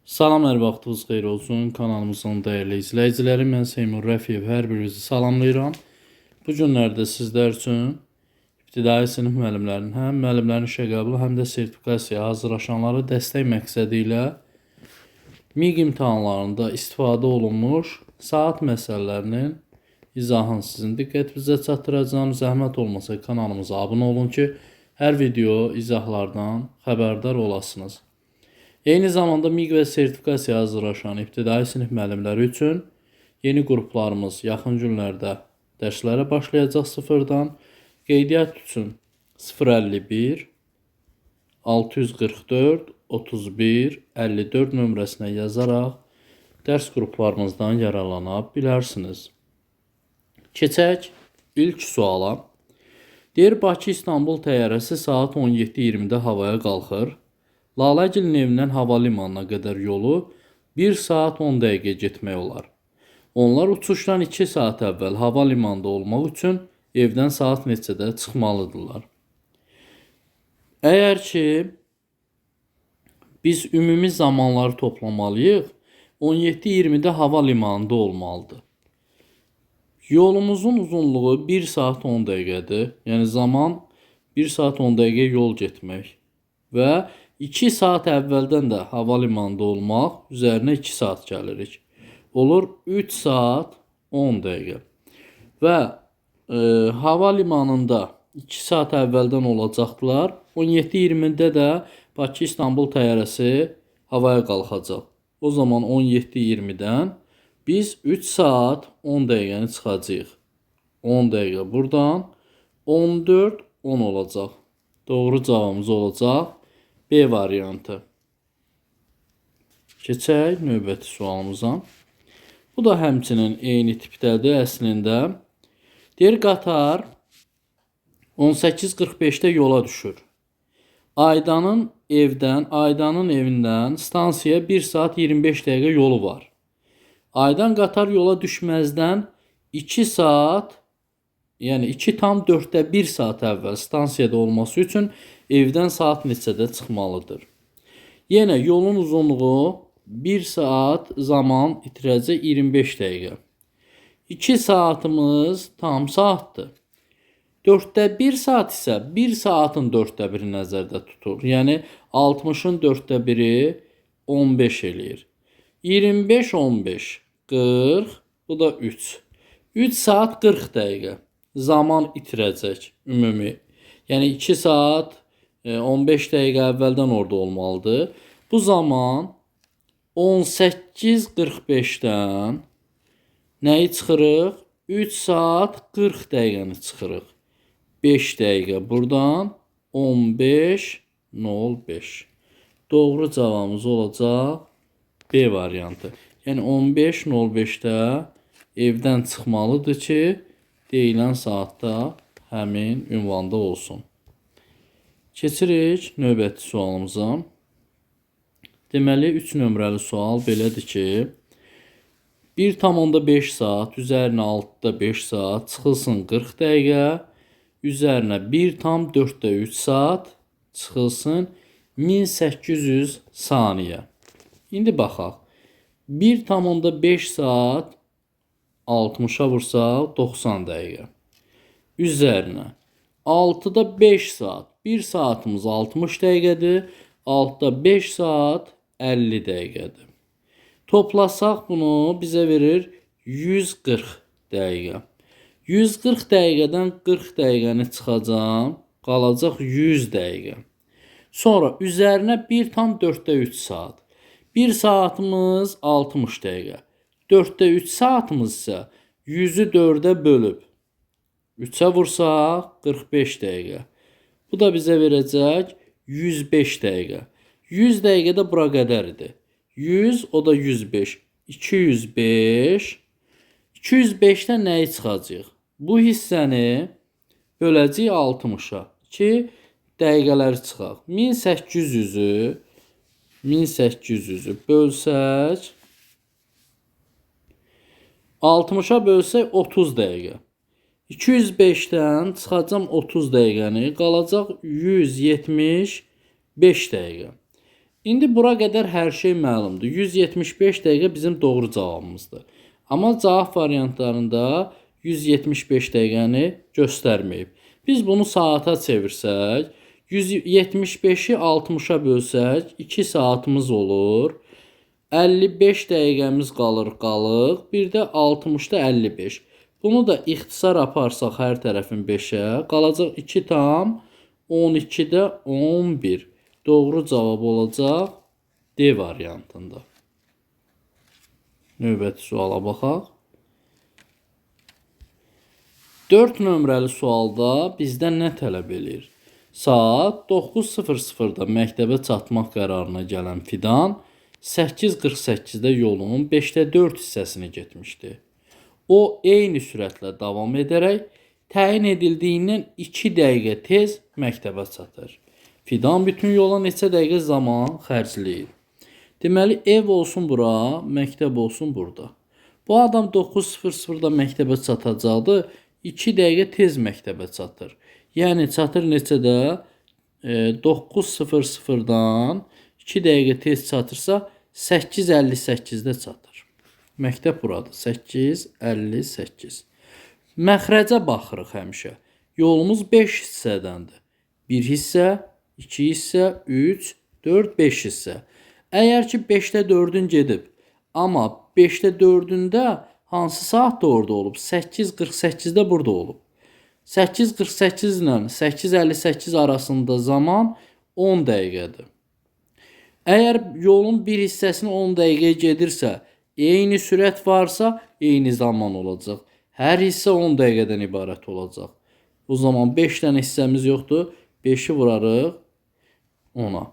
Salam, hər vaxtınız xeyir olsun. Kanalımızın dəyərli izləyiciləri, mən Seymur Rəfiyev hər birinizi salamlayıram. Bu günlərdə sizlər üçün ibtidai sinif müəllimlərinin, həm müəllimlərin işə qəbulu, həm də sertifikasiyaya hazırlaşanlara dəstək məqsədi ilə MİQ imtahanlarında istifadə olunmuş saat məsələlərinin izahını sizin diqqətinizə çatdıracağam. Zəhmət olmasa kanalımıza abunə olun ki, hər video izahlardan xəbərdar olasınız. Eyni zamanda MİQ və sertifikasiya hazırlaşan ibtidai sinif müəllimləri üçün yeni qruplarımız yaxın günlərdə dərslərə başlayacaq sıfırdan. Qeydiyyat üçün 051 644 31 54 nömrəsinə yazaraq dərs qruplarımızdan yararlana bilərsiniz. Keçək ilk suala. Deyir, Bakı-İstanbul təyyarəsi saat 17:20-də havaya qalxır. Laləgilin evindən hava limanına qədər yolu 1 saat 10 dəqiqə getmək olar. Onlar uçuşdan 2 saat əvvəl hava limanında olmaq üçün evdən saat neçədə çıxmalıdırlar? Əgər ki, biz ümumi zamanları toplamalıyıq, 17:20-də hava limanında olmalıdır. Yolumuzun uzunluğu 1 saat 10 dəqiqədir. Yəni zaman 1 saat 10 dəqiqə yol getmək və 2 saat əvvəldən də hava limanında olmaq üzərinə 2 saat gəlirik. Olur 3 saat 10 dəqiqə. Və hava limanında 2 saat əvvəldən olacaqdılar. 17:20-də də Bakı-İstanbul təyyarəsi havaya qalxacaq. O zaman 17:20-dən biz 3 saat 10 dəqiqəni çıxacağıq. 10 dəqiqə buradan 14:10 olacaq. Doğru cavabımız olacaq B variantı. Keçək növbəti sualımıza. Bu da həmçinin eyni tipdədir əslində. Deyir, qatar 18:45-də yola düşür. Aydanın evindən stansiyaya 1 saat 25 dəqiqə yolu var. Aydan qatar yola düşməzdən 2 saat, yəni 2,1 saat əvvəl stansiyada olması üçün evdən saat neçədə çıxmalıdır? Yenə yolun uzunluğu 1 saat zaman itirəcək 25 dəqiqə. 2 saatımız tam saatdır. 1/4 saat isə 1 saatın 1/4-i nəzərdə tutur. Yəni 60-ın 1/4-i 15 eləyir. 25, 15, 40, bu da 3. 3 saat 40 dəqiqə zaman itirəcək ümumi. Yəni 2 saat 15 dəqiqə əvvəldən orada olmalıdır. Bu zaman 18:45-dən nəyi çıxırıq? 3 saat 40 dəqiqəni çıxırıq. 5 dəqiqə buradan 15:05. Doğru cavabımız olacaq B variantı. Yəni 15:05-də evdən çıxmalıdır ki, deyilən saatda həmin ünvanda olsun. Keçirik növbəti sualımıza. Deməli, 3 nömrəli sual belədir ki, 1,5 saat üzərinə 6,5 saat çıxılsın 40 dəqiqə, üzərinə 1,3 saat çıxılsın 1800 saniyə. İndi baxaq. 1,5 saat 60-a vursaq 90 dəqiqə. Üzərinə 6,5 saat. 1 saatımız 60 dəqiqədir. 6,5 saat 50 dəqiqədir. Toplasaq bunu bizə verir 140 dəqiqə. 140 dəqiqədən 40 dəqiqəni çıxacam. Qalacaq 100 dəqiqə. Sonra üzərinə 1,3 saat. 1 saatımız 60 dəqiqə. 3/4 saatımız isə 100-ü 4-ə bölüb 3-ə vursaq 45 dəqiqə. Bu da bizə verəcək 105 dəqiqə. 100 dəqiqə də bura qədər idi. 100, o da 105. 205. 205-dən nəyi çıxacaq? Bu hissəni böləcəyik 60-a ki, dəqiqələri çıxaq. 1800-ü bölsək, 60-a bölsək 30 dəqiqə. 205-dən çıxacam 30 dəqiqəni, qalacaq 175 dəqiqə. İndi bura qədər hər şey məlumdur. 175 dəqiqə bizim doğru cavabımızdır. Amma cavab variantlarında 175 dəqiqəni göstərməyib. Biz bunu saata çevirsək, 175-i 60-a bölsək 2 saatımız olur. 55 dəqiqəmiz qalır qalıq. Bir də 60-da 55. Bunu da ixtisar aparsaq hər tərəfin 5-ə, qalacaq 2 tam 12-də 11. Doğru cavab olacaq D variantında. Növbəti suala baxaq. 4 nömrəli sualda bizdən nə tələb eləyir? Saat 9:00-da məktəbə çatmaq qərarına gələn Fidan 8:48-də yolun 5-də 4 hissəsini getmişdi. O, eyni sürətlə davam edərək təyin edildiyindən 2 dəqiqə tez məktəbə çatır. Fidan bütün yola neçə dəqiqə zaman xərcləyir? Deməli, ev olsun bura, məktəb olsun burada. Bu adam 9:00-da məktəbə çatacaqdı, 2 dəqiqə tez məktəbə çatır. Yəni, çatır neçədə? 9:00-dan 2 dəqiqə tez çatırsa, 8:58-də çatır. Məktəb buradır, 8:58. Məxrəcə baxırıq həmişə. Yolumuz 5 hissədəndir. 1 hissə, 2 hissə, 3, 4, 5 hissə. Əgər ki 5-də 4-ün gedib, amma 5-də 4-ündə hansı saatda orada olub? 8:48-də burada olub. 8:48 ilə 8:58 arasında zaman 10 dəqiqədir. Əgər yolun bir hissəsini 10 dəqiqəyə gedirsə, eyni sürət varsa, eyni zaman olacaq. Hər hissə 10 dəqiqədən ibarət olacaq. O zaman 5 dənə hissəmiz yoxdur. 5-i vurarıq 10-a.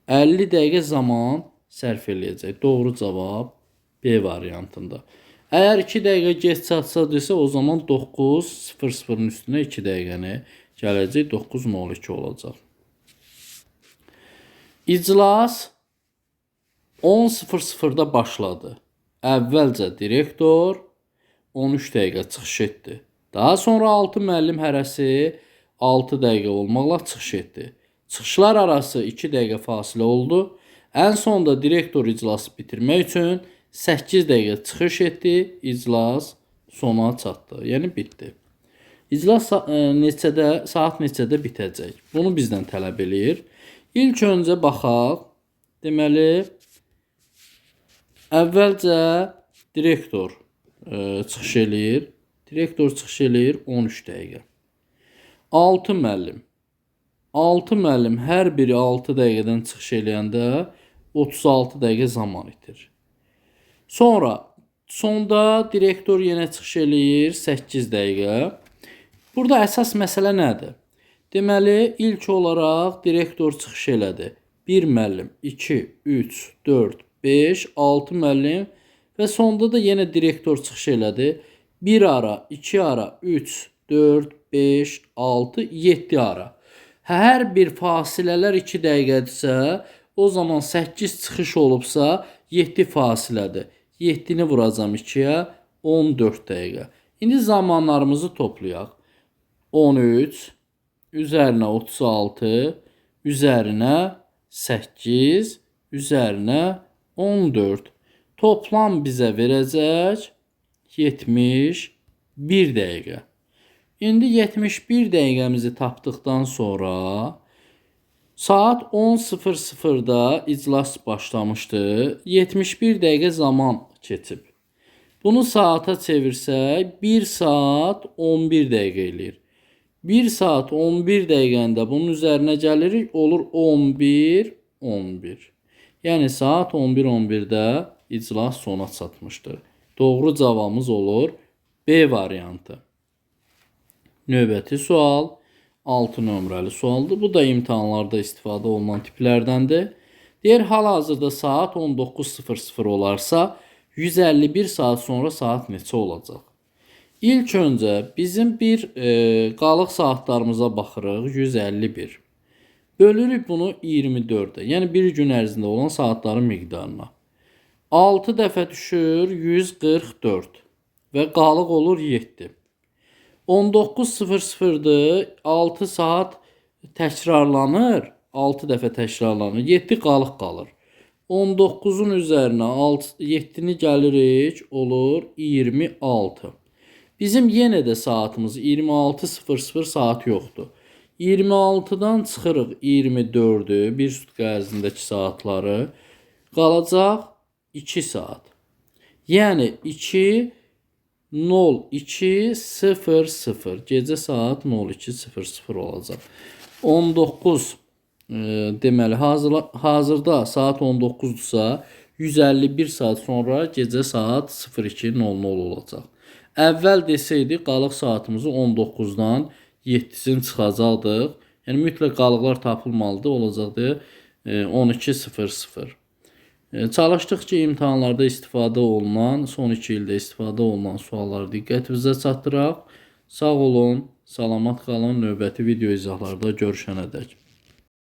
50 dəqiqə zaman sərf eləyəcək. Doğru cavab B variantında. Əgər 2 dəqiqə gec çatsa desə, o zaman 9:00-ın üstünə 2 dəqiqəni gələcək. 9:02 olacaq. İclas 10:00-da başladı. Əvvəlcə direktor 13 dəqiqə çıxış etdi. Daha sonra 6 müəllim hərəsi 6 dəqiqə olmaqla çıxış etdi. Çıxışlar arası 2 dəqiqə fasilə oldu. Ən sonda direktor iclası bitirmək üçün 8 dəqiqə çıxış etdi. İclas sona çatdı. Yəni bitdi. İclas neçədə, saat neçədə bitəcək? Bunu bizdən tələb eləyir. İlk öncə baxaq. Deməli, əvvəlcə direktor çıxış eləyir. Direktor çıxış eləyir 13 dəqiqə. 6 müəllim. 6 müəllim hər biri 6 dəqiqədən çıxış eləyəndə 36 dəqiqə zaman itir. Sonra sonda direktor yenə çıxış eləyir 8 dəqiqə. Burada əsas məsələ nədir? Deməli, ilk olaraq direktor çıxış elədi. 1 müəllim, 2, 3, 4, 5, 6 müəllim və sonda da yenə direktor çıxış elədi. 1 ara, 2 ara, 3, 4, 5, 6, 7 ara. Hər bir fasilələr 2 dəqiqədirsə, o zaman 8 çıxış olubsa 7 fasilədir. 7-ni vuracam 2-yə, 14 dəqiqə. İndi zamanlarımızı toplayaq. 13, üzərinə 36, üzərinə 8, üzərinə 14. Toplam bizə verəcək 71 dəqiqə. İndi 71 dəqiqəmizi tapdıqdan sonra saat 10:00-da iclas başlamışdı. 71 dəqiqə zaman keçib. Bunu saata çevirsək 1 saat 11 dəqiqə eləyir. 1 saat 11 dəqiqəndə bunun üzərinə gəlirik, olur 11:11. Yəni saat 11:11-də iclas sona çatmışdır. Doğru cavabımız olur B variantı. Növbəti sual 6 nömrəli sualdır. Bu da imtahanlarda istifadə olunan tiplərdəndir. Deyir, hal-hazırda saat 19:00 olarsa 151 saat sonra saat neçə olacaq? İlk öncə bizim bir qalıq saatlarımıza baxırıq. 151. Bölürük bunu 24-ə. Yəni bir gün ərzində olan saatların miqdarına. 6 dəfə düşür 144 və qalıq olur 7. 19:00-dır. 6 saat təkrarlanır. 6 dəfə təkrarlanır. 7 qalıq qalır. 19-un üzərinə 7-ni gəlirik, olur 26. Bizim yenə də saatımız 26:00 saat yoxdur. 26-dan çıxırıq 24-ü, bir sutka ərzindəki saatları. Qalacaq 2 saat. Yəni 2 02:00. Gecə saat 02:00 olacaq. 19 deməli hazırda saat 19-dursa 151 saat sonra gecə saat 02:00 olacaq. Əvvəl desəydi qalıq saatımızı 19-dan 7-sini çıxacaqdıq. Yəni mütləq qalıqlar tapılmalıdır, olacaqdı 12:00. Çalışdıq ki, imtahanlarda istifadə olunan, son 2 ildə istifadə olunan sualları diqqətinizə çatdıraq. Sağ olun, salamat qalın. Növbəti video izahlarda görüşənədək.